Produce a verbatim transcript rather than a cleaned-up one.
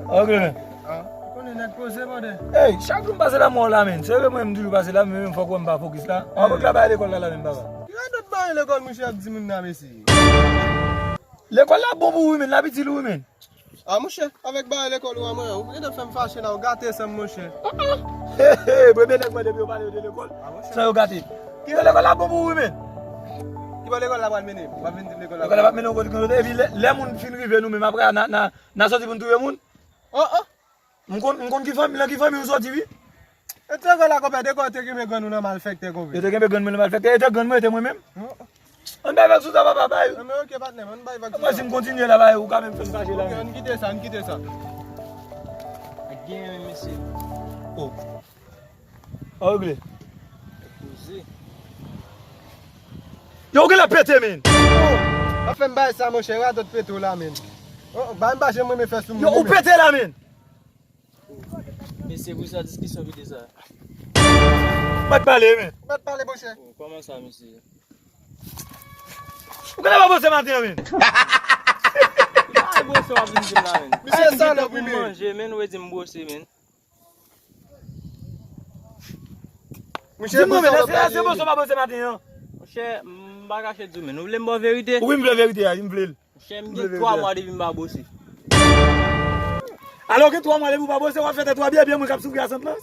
Ok, men. Ah, ou konnen nèg poze, brother. Ey, chak jou m pase la, m wè w la, men. Se vre, mwen, m toujou pase la, men fòk wè m pa fokis la. An, fòk la bay lekòl la, la, men, papa. Ki radòt bay lekòl, mouche, ap di moun nan, mesye? Lekòl la bon pou ou, men, l ap itil ou, men. Ah, mouche, avèk bagay lekòl ou a mwen, ou gentan fè m fache la, ou gate san m, mouche. He, he, premye nèg mwen depi yo pale yo de lekòl, ah, mouche, san yo gate. Ki lekòl la bon pou ou, men? Ki bò lekòl la pral mennen? W ap vin di m lekòl la lekòl la pral mennen w kote kote. Epi lè, lè moun fin rive nou menm, apre a, n a, n a, n a sòti pou n touye moun? Oh, oh. M konn, m konn ki fanmi, nan ki fanmi ou sòti, wi. E te grann la, konpè, de kò te kenbe grann ou nan malfèktè, konpè. Yo te kenbe grann mwen nan malfèktè, e te grann mwen, e te mwen menm. Oh, oh. Ann bay vag sou sa, papa, bay. Non, men ok, patnè, ann bay vag sou sa. Mwen, si m kontinye la, bay, ou ka menm fè m fache la. Ok, ann kite sa, ann kite sa. Ak gen men, mesye. Oh. An regle. Poze. Yo, ou genlè pete, men. Oh, pa fè m bay sa, monchè, radòt pete w la, men. Oh, bay m pa janm renmen fè sou moun. Yo, ou pete la, men. Mesye, pou sa diskisyon pete sa. Mèt pale, men. Mèt pale, monchè. Oh, kòman sa, mesye? Ou genlè pa bwose maten an, men. Ki bagay bwose w ap vin di m la, men? Misye salòp, wi, men. Manje, men, ou di m bwose, men. Di m non, men, èske se bwose w pa bwose maten an? Monchè, m pa kache di w, men. Ou vle m ba w verite? Wi, m vle verite a, wi, m vle l. Monchè, m gen twa mwa depi m pa bwose. Alò, gen twa mwa depi w pa bwose, w ap fè tèt ou a byen, byen, mwen k ap soufri a sant lan.